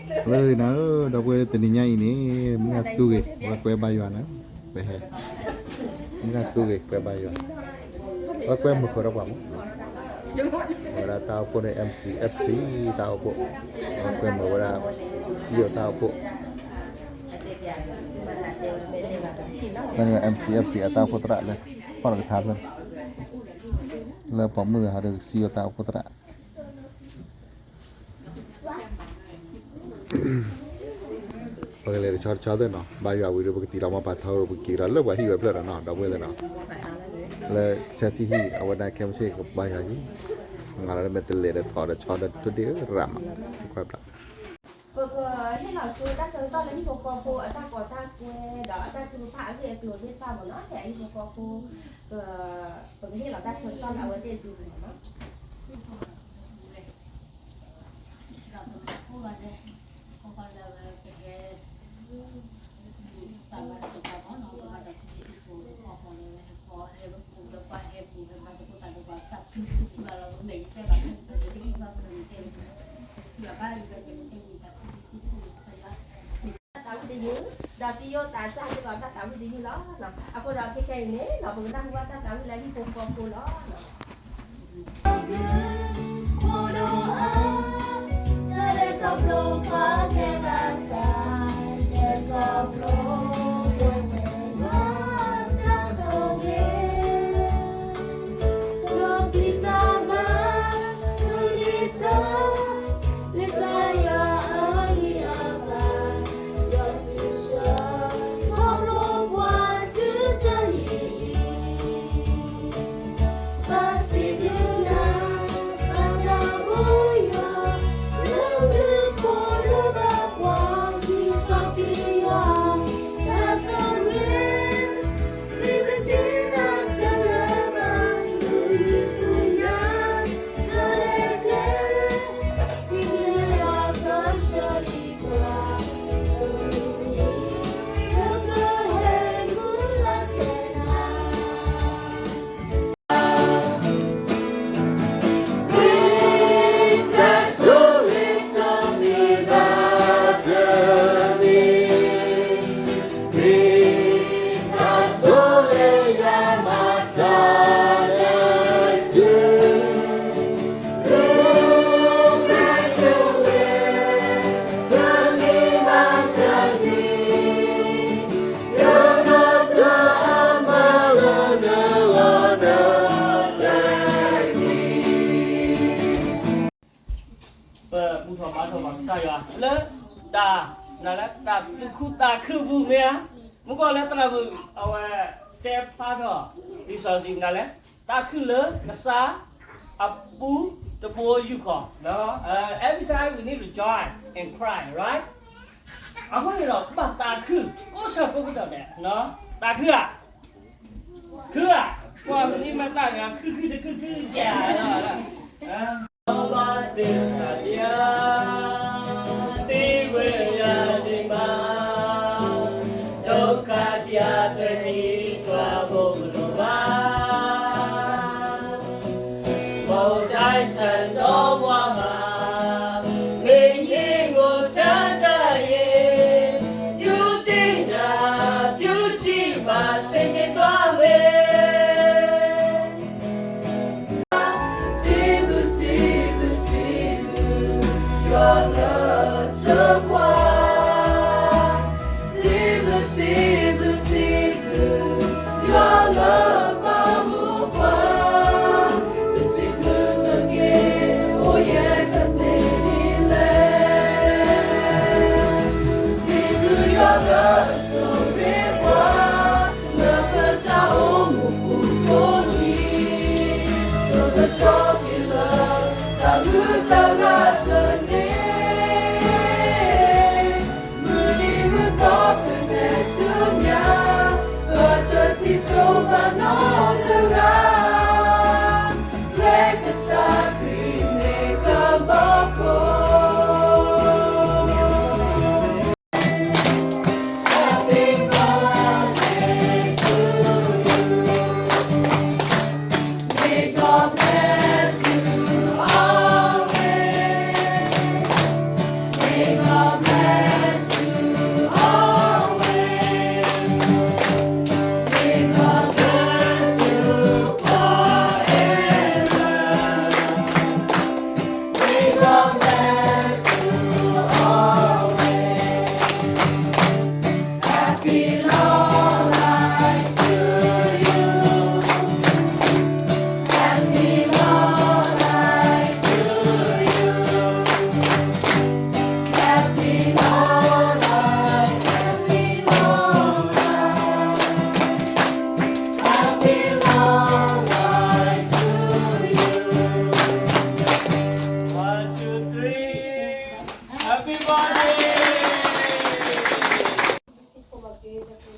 လၢနၤဧၢ ဒီပုၢ်ဝဲၢ်တနံၤညါအံၤန့ၣ် မုၢ်ဂၤသူဂ့ၤ ဝဲကွဲဘါယွၤနၤ, ကွဲဟဲ, မုၢ်ဂၤသူဂ့ၤ ကွဲဘါယွၤ, ဝဲကွဲမုာ်ဃုာ်ဒီးပှၤမး, ဝဲဒၣ်တၢ်အိၣ်ဖှိၣ်န့ၣ် M C F C တၢ်အိၣ်ဖှိၣ်, ဝဲကွဲမုာ်ဝဲဒၣ် စံယိၤတၢ်အိၣ်ဖှိၣ်, လၢန့ၣ် M C F C အတၢ်အိၣ်ဖှိၣ်သရၣ်လၢ ဖီၣ်တကထါဖျၢၣ်န့ၣ်, လၢပိာ်မုၣ်တဂၤဟးဒီးစံယိၤတၢ်အိၣ်ဖှိၣ်သရၣ် ပကလဲၤတဆီတဆီသ့ၣ်နီၤ, ဘါယွၤဝံၤဒီး ပကတံၢ်လီၤမၤပာ်ထီဒီး ပကက့ၤဒီးလၢပှၤဟံၣ်ဝဲဖျၢၣ်ဒီးနီၤ, ဒီပုၢ်ဝဲၢ်သ့ၣ်နီၤ, လၢဆၢထံၣ်ဟံၣ် အဝဲဒၣ်ခဲမုၢ်ဆ့ၣ်ကဘါယွၤယံၤ, မၤလီၤဒီးမ့ၢ်တလဲၤဒီးထီၣ်ဒီးဆီဒီးတဒ့ရၣ်မး, ခွဲးဘျး ပကဟ့ၣ်လီၤဆူတၢ်ဆၢကတီၢ်လၢဟံၣ်ဖိဃီဖိအတၢ်ကီတၢ်ခဲဒီး အတၢ်ထုကဖၣ်အဂ့ၢ်အကျိၤသ့ၣ်တဖၣ်မ့ၢ်နီၤ, ဟံၣ်ဖိဃီဖိ ပကဟ့ၣ်လီၤတၢ်ဆၢကတီၢ်လၢအဝဲသ့ၣ်အစုပူၤမ့ၢ်နီၤ. တၢ်သးဝံၣ်တယုၢ်, ဒီးစံယိၤသးစၢ်စ့ၢ်ကီး တၢ်သးဝံၣ်တယုၢ်, ဒီးစံယိၤသးစၢ်စ့ၢ်ကီး တၢ်သးဝံၣ်တယုၢ်လီၤ. အဃိဒီးခဲခဲအံၤန့ၣ် ပကနၢ်ဟူဘၣ်တၢ်သးဝံၣ်လၢဟံၣ်ဖိဃီဖိလီၤ.ပဘူၣ်ထီၣ်ဘါထီၣ်ဘၣ်ကစၢ်ယွၤ လၢတၢ် နလဲၣ် တၢ်သူၣ်ခုသးခုအပူၤမ့ၢ်ဧါ, မုၢ်ကီၢ်လၢသရၣ်မုၣ် အဝဲတဲဖျါထီၣ် လံာ်စီဆှံနလဲၣ် တၢ်ခုၣ်လၢကစၢ် အပူၤတဘိယူၢ်ဃီ every time we need to join and cry, right? အဃိန့ၣ်ဒီး ဘၣ်သးခု ကိးဆၢကိးကတီၢ်ဒဲး, သးခုဧါ, ခုဧါ, ကွၢ်မနုၤမၤသးခု ခုခုတခုခုယၤလီၤ. ဘၣ်သ့ၣ်စၢ်ယွၤ သံဝဲယၤစံးဘၣ်, ဒုက္ခတရားတနည်းတွာ်ဖို့မလိုပါ. မုန်တိုင်းထန်တော့ဘဝမှာ မင်းကြီးကိုတတ်တတ်ရင် ပြုသင့်တာပြုကြည့်ပါ စင်ပြေသွားမယ်. စံးဘျုး စံးဘျုး စံးဘျုး ယွၤ စံးဖိဘၣ်က့ၤ ပက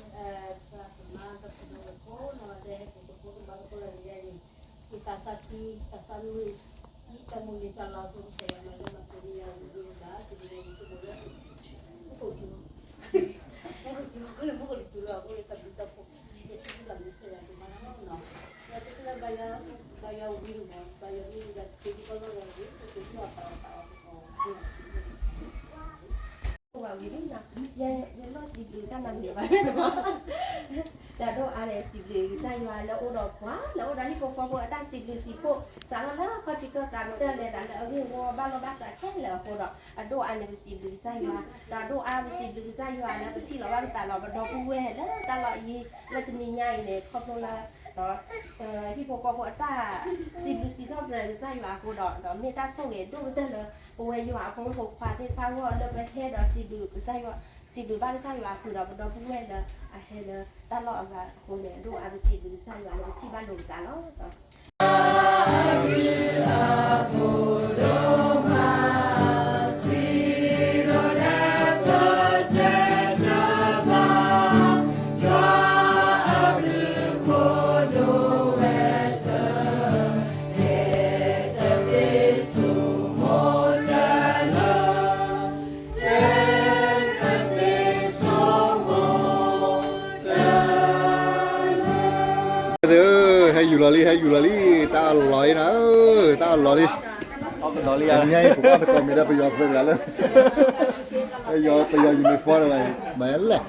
မၤ ပကဒီးဖိနီၤ လၢဟဲက့ၤသကိးကမၤသကိးလၢယၤန့ၣ် ယတၢ်သးခု တၢ်သးမုာ် ယတၢ်မိၣ်န့ၢ်တၢ်လီၤအဃိ ကစၢ်ယွၤမၤလၢမၤပှဲၤန့ၢ်ယၤ ယဂ့ၤဘၣ် ယဂ့ၤဘၣ် ယဂ့ၤဘၣ် မူခိၣ်ကၠိ မူခိၣ်ကၠိ မူခိၣ်ကၠိလီၤ အဃိလၢတၢ်ဘျုးတၢ်ဖှိၣ် ယစံးဘျုးဘၣ်မ့ၢ်စ့ၢ်ကီး ယမၤလီၤနီၤ ယတၢ်လၢဘၣ်ယွၤ ဘၣ်ယွၤဝံၤမး ဘၣ်ယွၤမ့ၢ်ယတၢ်တက့ၤဒ်ဘၣ်လီၤ ယဂ့ၤ မူခိၣ်ကၠိအတၢ်အီၣ်တၢ်အီ ဝံၤလီၤ ယလီၢ်စံးဘျုးတၢ်နၢ်ပၢၢ်ဘၣ် တၢ်ဒိၣ်အါန့ၣ် စံးဘျုးကစၢ်ယွၤလၢအိၣ်ဒီးပှၤ လၢအိၣ်ဒီးဟံၣ်ဖိဃီဖိအတၢ်စံးဘျုးစံးဖှိၣ် စးထီၣ်လၢခီၣ်ထံးခီၣ်သးကတၢၢ်လဲၤသးလၢအဂ့ၢ်အဝီဘၣ်လီၢ်ဘၣ်စးခဲလၢာ်အဃိဒီး အဒိၣ်အါန့ၣ် ပစံးဘျုးကစၢ်ယွၤ ဒီးအဒိၣ်အါပစံးဘျုးကစၢ်ယွၤလၢပထံၣ်လီၤဘၣ်ပသးလီၤ ပဒီပုၢ်ဝဲၢ်လၢတၢ်လီၢ်အံၤ လၢတနံၤညါအံၤန့ၣ် ခီဖျိလၢ ဟံၣ်ဖိဃီဖိအတၢ်စံးဘျုးစံးထီၣ်ပတြၢၤကစၢ်ယွၤအဃိဒီး ဒီးမ့ၢ်တၢ်ဆိၣ်ဂ့ၤဒိၣ်ကတၢၢ်လၢ ပဝဲယွၤအဖိမုၣ်ဖိခွါသ့ၣ်တဖၣ်အဂီၢ်လၢပဟဲဒီးစံးဘျုးကစၢ်ယွၤ စံးဘျုးဘၣ်ကစၢ်ယွၤအဃိဒီး ပဒီပုၢ်ဝဲၢ်လၢအဟဲလၢတၢ်လီၢ်အဂၤအဃိန့ၣ် အဒိၣ်အါပစံးဘျုးကစၢ်ယွၤလၢပထံၣ်ဘၣ်လိာ်ပသးလီၤ. ဟဲယူၤလီၤလံ ဟဲယူၤလီၤလံ တၢ်အီၣ်လီၤအံၤနၤဧၢ တၢ်အီၣ်လီၤလံ တနံၤညါအံၤ ပကွၢ်တကိးမံၤဒီး ပယီၤသုးတဂၤလၢ ပယီၤ uniform တဂၤ မၤလဲၣ်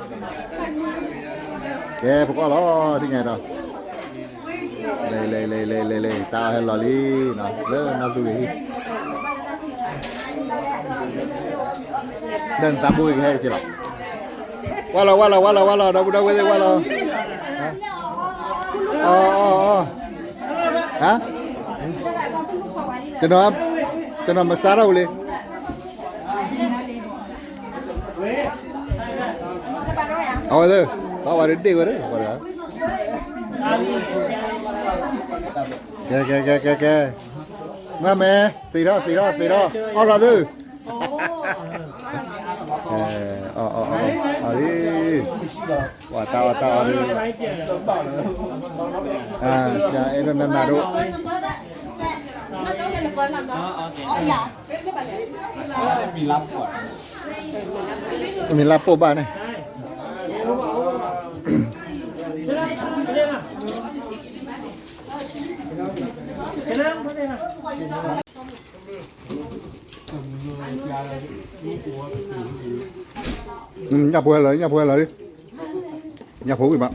ကဲ ပကွၢ်လီၤ သ့ၣ်ညါဒီး လဲၤ လဲၤ လဲၤ လဲၤ လဲၤ လဲၤ တၢ်အီၣ်ဟဲလီၤလံနီၤ လၢနီၢ်သူဂ့ၤဟံၣ် ဒီးနတၢ်ဘူၣ်ကဟဲက့ၤလီၤ ဝါလီၤ ဝါလီၤ ဝါလီၤ ဝါလီၤ ဒီပုၢ်ဒီဝဲၢ်သ့ၣ် ဝါလီၤ အီ အီ အီ ဟါ ကျွန်တော် ကျွန်တော်မစားတော့ဘူးလေ အဝဲသ့ၣ် သွားပါတယ် ဒ့ၣ်ဝဲတယ် ဝါတဂၤ ကဲ ကဲ ကဲ ကဲ ကဲ မ့ၢ်မဲ သ့ထီၣ် သ့ထီၣ် သ့ထီၣ် အီၣ်လီၤသု အီၣ် အီၣ် အီၣ် အီၣ်လံ ပှၤတၢ်အီၣ်တၢ်အီၣ်ဒုး အဲၣ်ဒိးနးနးဒိၣ် မ့ၢ်လၢပိာ်ဘၣ်န့ၣ် ညၣ်ဖိဟဲလီၤ ညၣ်ဖိဟဲလီၤလံ ညၣ်ဖိဝံၣ်ဘၣ်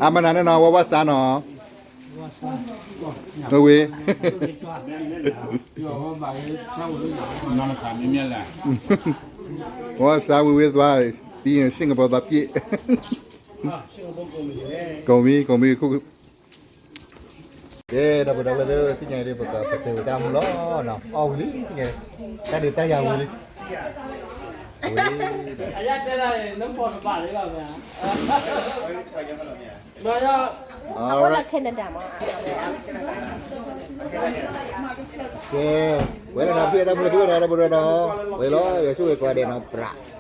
အမနၤန့ၣ်နီၤ ဝဲဝဲစါနီၤ ဝဲ ဝဲစါ ဝဲဝဲသွား ပြီးရင် Singapore သွားပြည့် ကုန်ပြီ ကုန်ပြီ အခု ကဲ ဒီပုၢ်ဒီဝဲၢ်သ့ၣ် သ့ၣ်ညါအံၤ ပကပတုာ်တၢ်မူလီၤနီၤ အီၣ်ဝံၤလံ သ့ၣ်ညါအံၤ တၢ်ဒုးတၢ်ယၤဝံၤလံ ဝံၤလံ အယတဲဒၣ် နဖီၣ်တဘၣ်လံဘၣ်မ့ၢ်ဧါ အဝဲလၢ Canada မ့ၢ် ကဲ ဝဲလၢနီၤ ဖံးတၢ်မူလၢခံဝဲဒီး ဒီပုၢ်ဒီဝဲၢ်နီၤ ဝဲလီၤ ယွၤဆိၣ်ဂ့ၤကိးဂၤဒဲးနီၤ ပြး